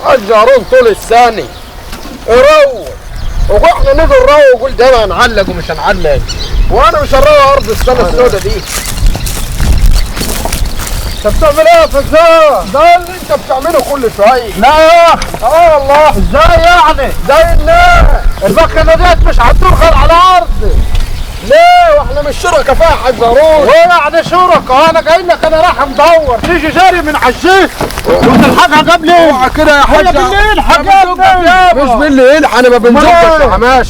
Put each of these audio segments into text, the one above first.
حاج هارون طول السنة روق، واحنا نيجي نروق وقول ده انا هنعلق ومش هنعلق، وانا مش هنروق ارض السنة السوداء دي. انت بتعمل ايه يا فزاع؟ ده اللي انت بتعمله كل شوية. لا يا اخي. اه والله. ازاي يعني؟ زي الناس. المكنه ديت مش هتدخل على ارضي. ليه؟ واحنا مش شركة فيها يا حاج هارون؟ وايه يعني شركة؟ انا جاي لك انا رايح مدور، تيجي جاري من على الشيخ وتلحقها قبل ايه؟ اوعى كده يا حاج. ولا بالليل حاجة. مش باللي يلحق، انا ما بنزقش يا حماش.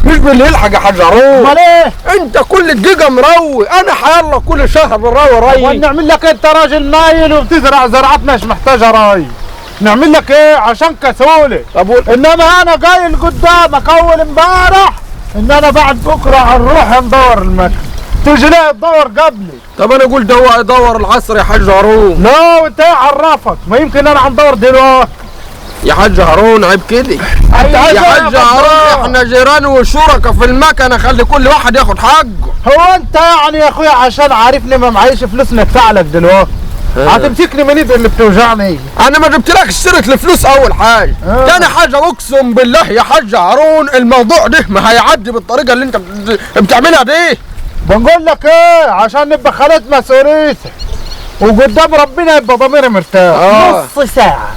مش باللي يلحق يا حاج هارون. امال ايه؟ انت كل الجيجا مروي، انا حيلا كل شهر بنروي ري. ونعمل لك انت راجل نايل وبتزرع زراعات مش محتاجه ري. نعمل لك ايه؟ عشان كسوله. طب انما انا جاي لقدامك اول امبارح ان انا بعد بكره هنروح ندور المكنه، تيجي ليه تدور قبلي؟ طب انا اقول ده هو يدور العصر يا حاج هارون. لا وانت ايه عرفك؟ ما يمكن انا هندور دلوقتي. يا حاج هارون عيب كده. يا حاج هارون احنا جيران وشركاء في المكنه، خلي كل واحد ياخد حقه. هو انت يعني يا اخويا عشان عارفني ما معيش فلوس ندفع لك دلوقتي هتمسكني من ايدي اللي بتوجعني؟ انا ما جبتلكش سيره الفلوس اول حاجة. تاني حاجة اقسم بالله يا حاج هارون الموضوع ده ما هيعدي بالطريقة اللي انت بتعملها دي. بنقول لك ايه؟ عشان نبقى خالد مسؤوليتك وقدام ربنا يبقى ضميري مرتاح. نص ساعة،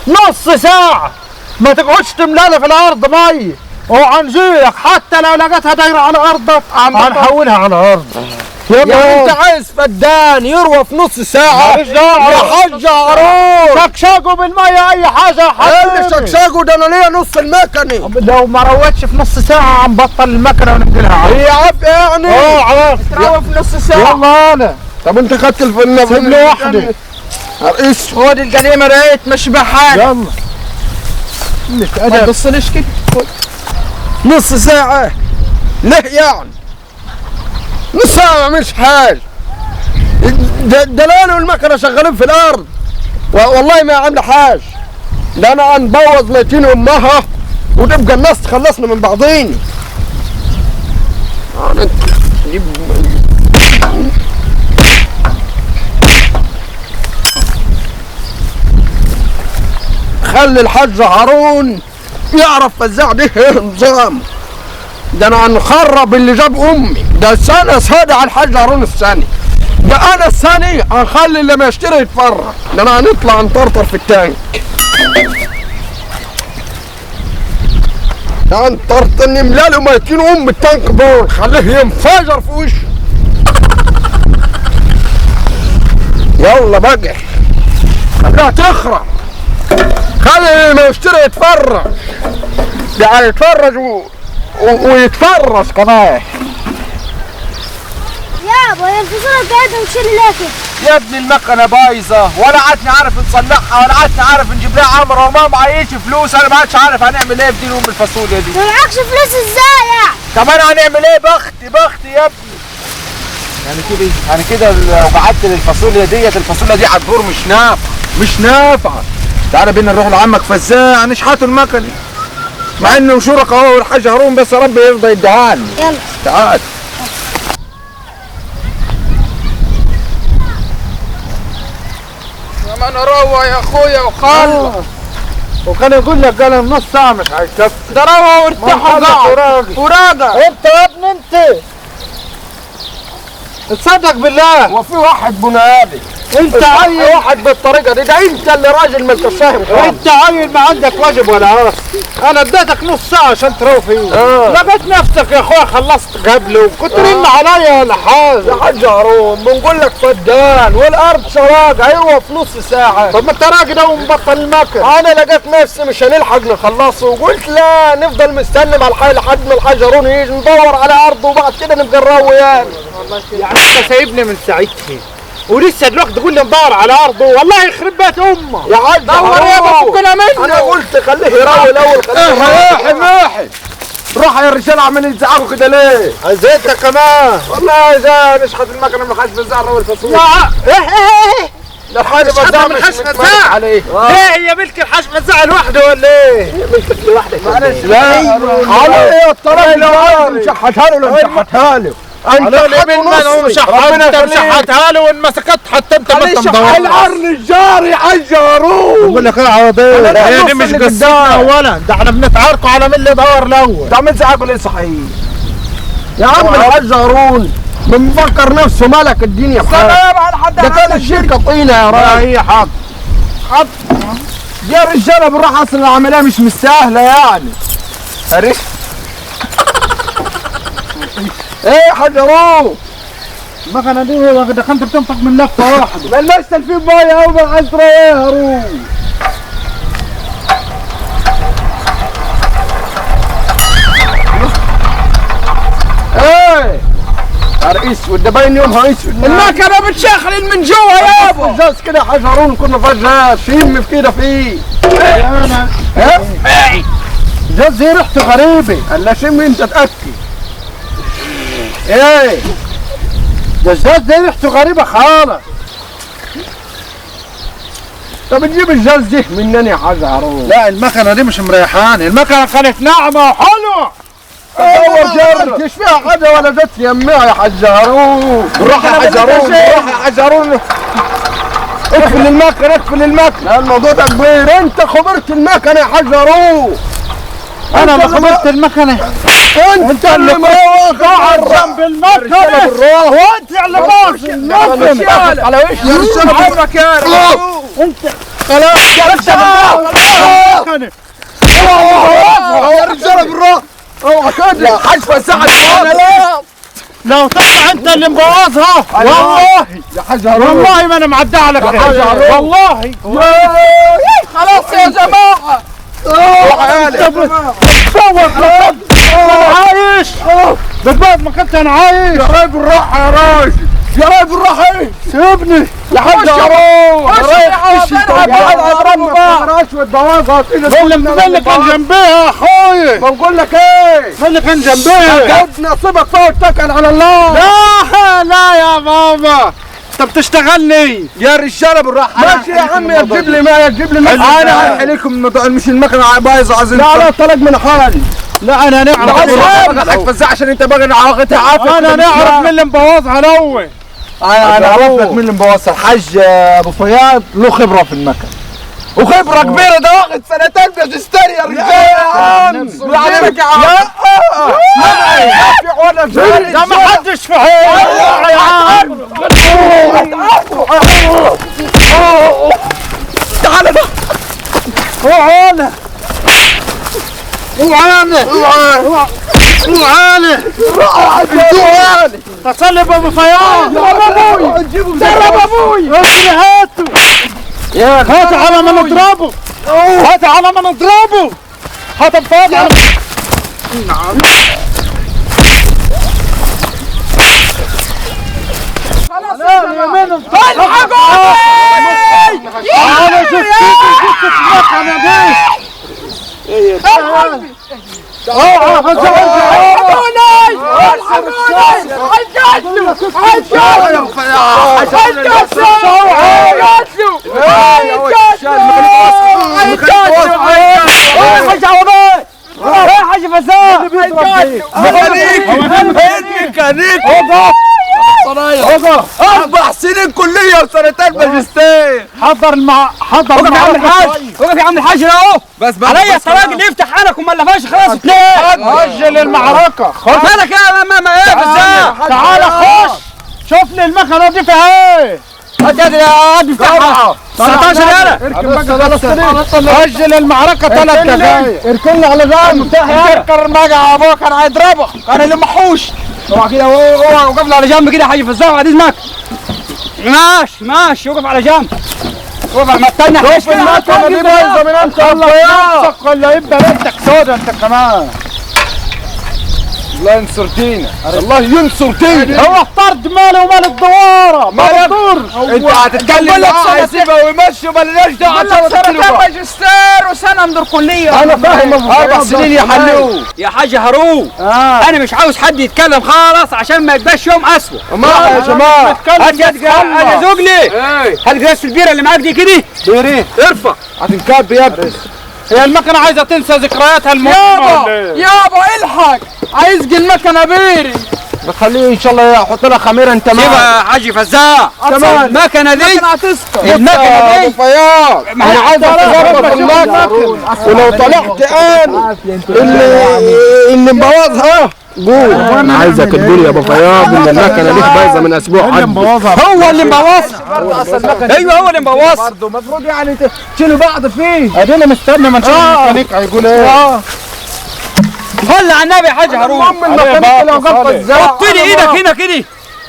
نص ساعة ما تقعدش تملالي في الارض مية، وعنجيلك حتى لو لقيتها دايرة على ارضك هنحولها على ارضك. يعني انت عايز فدان يروى في نص ساعة؟ ماليش دعوة يا حاج هارون. شكشاكوا بالمية اي حاجة يا حبيبي. ايه اللي شكشاكوا ده؟ انا ليا نص المكنة. لو ما روتش في نص ساعة هنبطل المكنة وننقلها. هي عافية يعني؟ اه عافية. تروى في نص ساعة. يلا انا. طب انت خدت الفنة سيب لي وحدي. خد القديمة ريت مش بحال. يلا. ما تبصليش كده. نص ساعة ليه يعني؟ نص ساعة ما عملش حاجة. دلال والمكنة شغالين في الأرض والله ما عاملة حاجة. ده أنا هنبوظ ميتين أمها وتبقى الناس تخلصنا من بعضين. خلي الحاج هارون يعرف فزاع ده ايه نظام. ده انا هنخرب اللي جاب امي. ده سنة سادة على الحاج هارون السنة. ده انا السنة هنخلي اللي ما يشتري يتفرج. ده انا هنطلع نطرطر في التانك. ده هنطرطر نملاله ميتين ام التانك بول، خليه ينفجر في وشه. يلا بقى خليها تخرب، خلي اللي ما يشتري يتفرج. ده هيتفرج ويتفرج كمان. يابا يا الفصولة بتاعتهم تشيل الاكل. يا ابني المكنه بايظة ولا عادني عارف نصلحها ولا عادني عارف نجيب لها عمره وما معيش فلوس. انا ما عادش عارف هنعمل ايه في دين ام الفاصوليا دي. ما معكش فلوس ازاي يعني؟ طب انا هنعمل ايه؟ بختي بختي يا ابني. يعني كده يعني كده لو قعدت للفاصوليا ديت الفاصوليا دي هتبور مش نافعة مش نافعة. تعالى بينا نروح لعمك فزاع نشحته المكنه، مع انه شركاء هو والحاج هارون، بس يا رب يرضى يديها لنا. يلا تعال. يا ما انا روق يا اخويا وخلص. وكان يقول لك قال نص ساعة مش هيكفي. ده روق وارتاح وقعد وراجع. انت يا ابني انت تصدق بالله؟ وفي واحد بني انت عيل واحد بالطريقة دي؟ ده انت اللي راجل ما انت فاهم خالص. انت عيل ما عندك واجب ولا عرف. انا اديتك نص ساعة عشان تروح فيه. لقيت نفسك يا اخويا خلصت قبله وكنت رن عليا ولا حاجة. يا حاج هارون بنقول لك فدان والارض شراج ايوه في نص ساعة. طب ما انت راجل اهو مبطل المكن. انا لقيت نفسي مش هنلحق نخلصه وقلت لا نفضل مستني مع الحي لحد ما الحاج هارون يجي ندور على ارضه وبعد كده نبقى نروي يعني. يعني انت سايبني من ساعتها ولسه دلوقتي تقول لي ندور على ارضه؟ والله يخرب بيت امه. يا حاج دور يابا فكنا منه. انا قلت خليه يروي الاول. خليه واحد واحد. روح يا الرجال عمالين يزعقوا كده ليه؟ عايزتك كمان والله اذا نشخط المكنه من الحاج فزاع روي الفاصوليا. ايه ايه ايه ده الحاج فزاع مش متمالك عليه. ايه هي ملك الحاج فزاع لوحده ولا ايه؟ ملكك لوحدك. معلش لا على ايه الطرف اللي عايز نشحتها له ولا نشحتها له؟ انت ربنا مشحتها له وان مسكت حتى انت ما انت مدور. القرن الجاري يا حاج هارون. بقول لك ايه يا عوضيه، هي دي مش قصتنا اولا، ده احنا بنتعاركوا على مين اللي دور الاول. انت عمال تزعق ليه صحيح؟ يا عم الحاج هارون مفكر نفسه ملك الدنيا بحاله. ده كان الشركة طينه يا راجل. هي حاضر حاضر يا رجاله بالراحة، اصل العملية مش مستاهلة يعني. عرفت؟ ايه يا حاج هارون؟ المكنه دي دخلت بتنفخ من لفه واحدة. مالناش تلفين مية قوي عايز ايه يا هارون؟ ايه يا رئيس، وده باين يومها اسود. المكنه بتشخلل من جوا يابا. الجاز كده يا حاج هارون، كنا فجاة شم في كده فيه. انا ايه؟ الجاز دي ريحته غريبة. الا شم انت اتاكد. ايه ده الجاز دي ريحته غريبة خالص. طب تجيب الجاز دي منين يا حاج هارون؟ لا المكنه دي مش مريحاني، المكنه كانت ناعمة وحلوه. ايوه جرب، مش فيها حاجة ولا جت يميها يا حاج هارون. بالراحة يا حاج هارون، بالراحة يا حاج هارون. اقفل المكنه، اقفل المكنه. لا الموضوع ده كبير، انت خبرت المكنه يا حاج هارون. انا اللي خبرت المكنه؟ انت اللي قاعد جنب المكنه وانت اللي باص المكنه على وشك يا رجاله عمرك يا رجاله. انت خلاص يا رجاله يا رجاله بالراحة. اوعى كده يا حاج فزاع. لو طلع انت اللي مبوظها والله يا حاج هارون، والله ما انا معدي على يا حاج هارون والله. خلاص يا جماعة، اوعى بتبوظ ما انا عايش، بتبوظ ما كنت انا عايش. يا راجل بالراحة يا راجل، يا راجل بالراحة. ايه سيبني يا حاج هارون، مين اللي كان جنبيها يا اخوي؟ بقول لك ايه؟ مين اللي كان جنبيها؟ خد نصيبك فوق واتكل على الله. لا لا يا بابا، انت بتشتغلني يا رجاله بالراحة. ماشي يا عم، يا تجيب لي ما تجيب لي. انا هحكي لكم الموضوع، مش المكنه بايظة عايزين. لا لا طلق من حالي. لا انا نعرف حاج فزاع عشان انت باغي عواقتها عافية. انا نعرف مين اللي مبوظها الاول. انا عرفت لك مين اللي مبوظها. الحاج ابو فياض له خبره في المكن وخبره كبيرة، ده واخد سنتين ماجستير يا رجاله يا عم. يا عم لا ده ما حدش في حيله يا عم. تعالى ده، اوعى اوعى اوعى اوعى اوعى. تصلي بابو فياض. ضرب ابوي، ضرب ابوي. اجري هاته، هات على ما نضربه، هات على ما نضربه، هات بفاض على. خلاص يا جماعة الحقوني. انا شفت المكنه دي. الحقوني 4 سنين كلية وسنتين ماجستير. حضر حضر وقف يا عم الحاج، وقف يا عم الحاج اهو. بس عليا الطلاق اللي يفتح حنك وما لفاش خلاص اتنين. اجل المعركة. مالك يا ماما ايه فزاع؟ تعالى خش شوف لي المكنة دي فيها ايه. هات هات افتحها 19 يالا. اجل المعركة 3 دقايق. اركن على جنب. اركن بقى ابوك كان هيضربه، كان اللي محوش. اوعى كده، اوعى وقف على جنب كده يا حاج فزاع بعد اذنك. ماشي ماشي، وقف على جنب. وقف ما استنى. شوف المكنه دي بايظة من امتى الله نفسك ولا يبقى ريحتك سودا انت كمان. الله ينصر دينك، الله ينصر دينك. هو الطرد ماله ومال الدواره، ما بيدورش. انت هتتكلم معاه هيسيبها ويمشي ومالناش دعوه. سنتين ماجستير وسنة من الكلية. انا فاهم. 4 سنين يحلوه يا حاج هارون. انا مش عاوز حد يتكلم خالص عشان ما يبقاش يوم اسوء. ما يا جماعة هات يد انا زوجلي. هات جلاس البيره اللي معاك دي كده. بيري ارفع. هتنكب يا ابني. هي المكنه عايزه تنسى ذكرياتها المؤلمة. يابا يابا الحق، عايز المكنه بيري. بتخليه ان شاء الله يحط لها خميره. انت سيبها يا حاج فزاع. تمام. المكنه دي، المكنه دي فياض، انا عايزك تظبط المكنه، ولو طلعت انا اللي مبوظها قول. انا عايزك تقول يا ابو فياض ان المكنه دي بايظة من اسبوع عدى. هو اللي مبوظها. ايوه هو اللي مبوظها برضه. المفروض يعني تشيلوا بعض فيه. ادينا مستني ما نشوف الميكانيك هيقول ايه. صلي على النبي يا حاج هارون. المهم الميكانيك لو جاب فزاع. حط لي ايدك هنا كده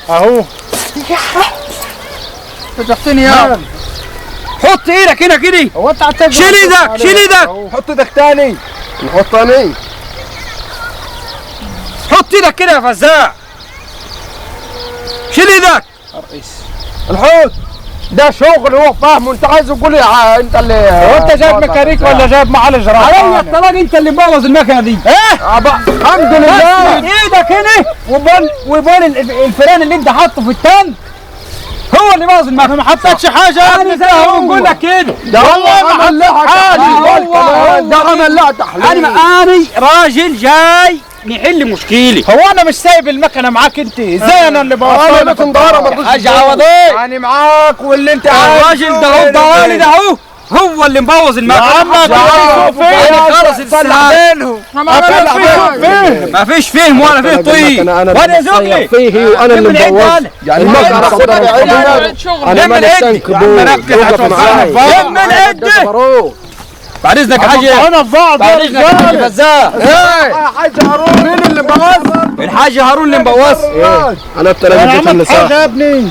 اهو. فتحتني يا حط ايدك هنا كده. هو انت شيل ايدك، شيل ايدك. حط ايدك تاني. نحط تاني. حط ايدك كده يا فزاع. شيل ايدك. الحوت ده شغل هو فاهمه. انت عايز تقول ايه؟ انت اللي هو انت جايب ميكانيك ولا جايب معالج رهان؟ عليا الطلاق انت اللي مبوظ المكنه دي. ايه؟ الحمد لله. ايدك هنا وبال الفران اللي انت حاطه في التانك هو اللي بوظ المكنه. انا ما حطيتش حاجة يا ابني. انا زي هو بقول لك كده. ده هو عمل لها تحليل. ده عمل لها تحليل. انا راجل جاي نحل مشكلة. هو انا مش سايب المكنه معاك انت؟ ازاي انا اللي بوظها؟ انا بتنضرب ما رضيتش. حاج عوضي يعني معاك واللي انت عايزه. الراجل ده هو الضوالي ده هو هو اللي مبوظ المكنه. يا عم انا خلص السلام. ما فيش فهم ولا فيه طين ولا زوجي فيه، وانا اللي مبوظ المكنه. انا مالي التانك لم العدة. بعد اذنك يا حاج. انا في بعض. بعد اذنك يا حاج فزاع. ايه يا حاج هارون؟ مين اللي مبوظ؟ الحاج هارون اللي مبوظ. انا التلاتة اللي صح يا ابني.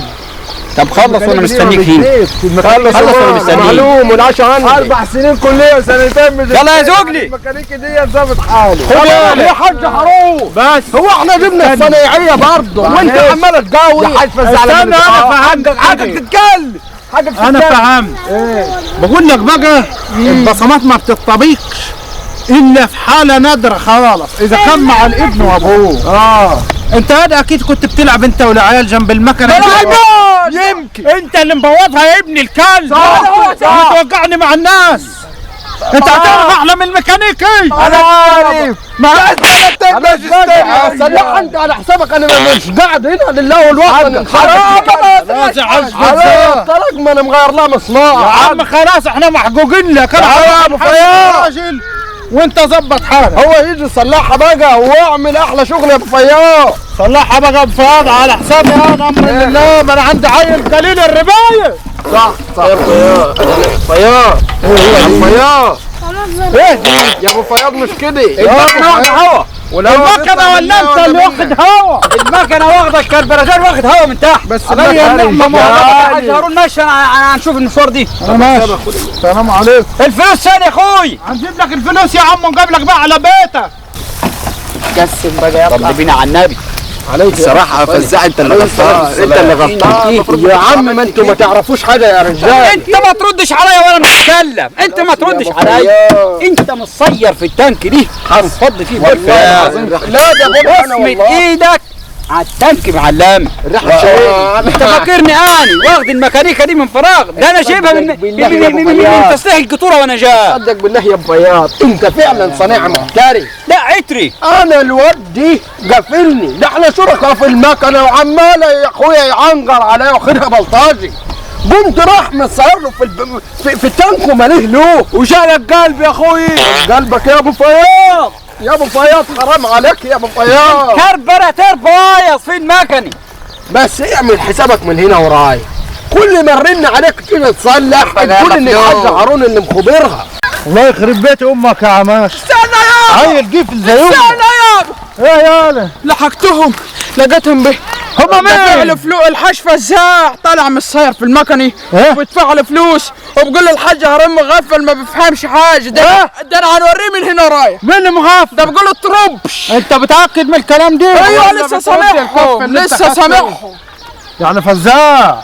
طب خلص وانا مستنيك هنا. خلص وانا مستنيك. معلوم والعشاء عندي. 4 سنين كليه وسنتين مش يلا يا زوجلي. الميكانيكي دي ظابط حاله. خد يا حاج هارون. بس هو احنا جبنا الصنايعيه برضه وانت عمال تقاوي يا حاج فزاع. استنى انا فهمتك. حاجك تتكلم. حاجك انا فهمت. بقول لك بقى البصمات ما بتطبقش الا في حاله نادرة خالص، اذا كان مع الابن وابوه. انت هذا اكيد كنت بتلعب انت والعيال جنب المكنه. يمكن انت اللي مبوظها يا ابن الكلب. صح. بتوقعني مع الناس. انت هتعرف احلى من الميكانيكي. انا عارف. ما صلح انت على حسابك. انا مش قاعد هنا لله والوطن. حرام. طرق ما انا مغير لها مصنع يا عم. خلاص احنا محجوجين لك. يا ابو فياض راجل وانت ظبط حالك. هو يجي يصلحها بقى واعمل احلى شغل يا ابو فياض. صلحها بقى ابو فياض على حسابي انا. امر لله. ما انا عندي عيل قليل الربايه. صح صح يا فياض. يا فياض ايه يا ابو فياض مش كده. المكنه واخده هوا. المكنه ولا انت اللي واخد هوا؟ المكنه واخده الكربراتير واخد هوا من تحت. بس عليا النعمة. يا حاج هارون ماشي. انا هنشوف المشوار دي. انا ماشي. السلام عليكم. الفلوس ثاني يا اخوي. هنجيب لك الفلوس يا عم ونجيب لك بقى على بيتك. قسم بقى يلا بينا على النبي. عليك الصراحة فزاع انت اللي غلطان. انت اللي غلطان يا عم. ما انتوا ما تعرفوش حاجة يا رجال. انت ما تردش عليا وانا بتكلم. انت ما تردش عليا. انت مصير في التانك دي هنفض فيه بالفعل. لا ده بصمة ايدك على التانك معلمه. انت فاكرني اني واخد الميكانيكا دي من فراغ؟ ده انا جايبها من تصليح القطوره وانا جاي. صدق بالله يا ابو فياض انت فعلا صنايعي محترف. لا عتري. انا الواد دي قافلني. ده احنا شركاء في المكنه وعمال يا اخويا يعنقر عليا واخدها بلطجي. قمت راح مصير له في التانك وماليه له وشالك قلب يا اخوي. قلبك يا ابو فياض. يا ابو فياض حرام عليك يا ابو فياض. كربراتير بايظ في المكنه. بس اعمل حسابك من هنا ورايا. كل ما نرن عليك تيجي تصلح تقول ان الحاج هارون اللي مخبرها. الله يخرب بيت امك يا عماش. استنى يابا. عيل جفل زي امك. استنى يابا. ايه يالا؟ لحقتهم لقيتهم به. هما مين؟ دفع فلوس الحاج فزاع طالع من الصير في المكنه. إيه؟ وبدفع له فلوس وبقول له الحاج هارون مغفل ما بيفهمش حاجة. ده إيه؟ ده انا هنوريه من هنا رايح. مين اللي مغفل؟ ده بقول له تربش. انت متاكد من الكلام ده؟ ايوه لسه سامعهم. لسه سامعهم. يعني فزاع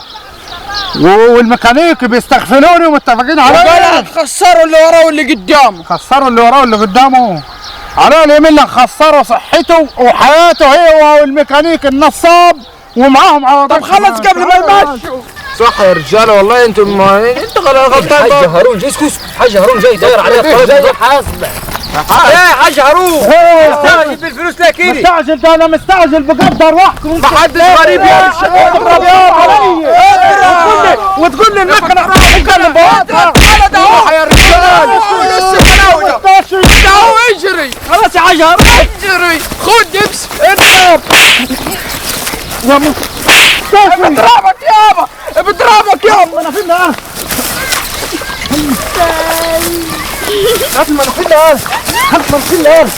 والميكانيكي بيستغفلوني ومتفقين عليا. خسروا اللي وراه واللي قدامه. خسروا اللي وراه واللي قدامه. على اليمين لك خسروا صحته وحياته هي والميكانيك النصاب ومعاهم عوض. طب خلص قبل ما يمشوا. صح يا رجاله والله انتم انت غلطان. الحاج هارون جاي. اسكت. الحاج هارون جاي داير عليا الطريق. جاي حاسبه. ايه يا حاج هارون مستعجل بالفلوس ليه كده؟ مستعجل ده انا مستعجل بقدر ارواحكم. محدش غريب يا اضرب يا علي وتقول لي المكنه اتكلم بواطها. انا ده اهو يا رجال ده اهو اجري. خلاص يا حاج هارون اجري خد امسك اضرب يا بضربك يابا بضربك يابا. انا فين بقى؟ هات المنوخين الآن هات المنوخين الآن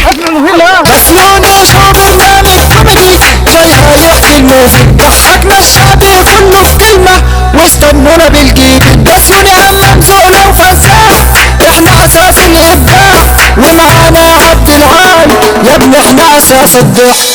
هات المنوخين الآن. بسيوني شو برنامج كوميدي جاي هيحكي المفيد، ضحكنا الشعب كله في كلمة واستنونا بالجديد. بسيوني همام زقلة وفزاع، احنا أساس الإبداع، ومعانا عبد العال يا ابني احنا أساس الضحك.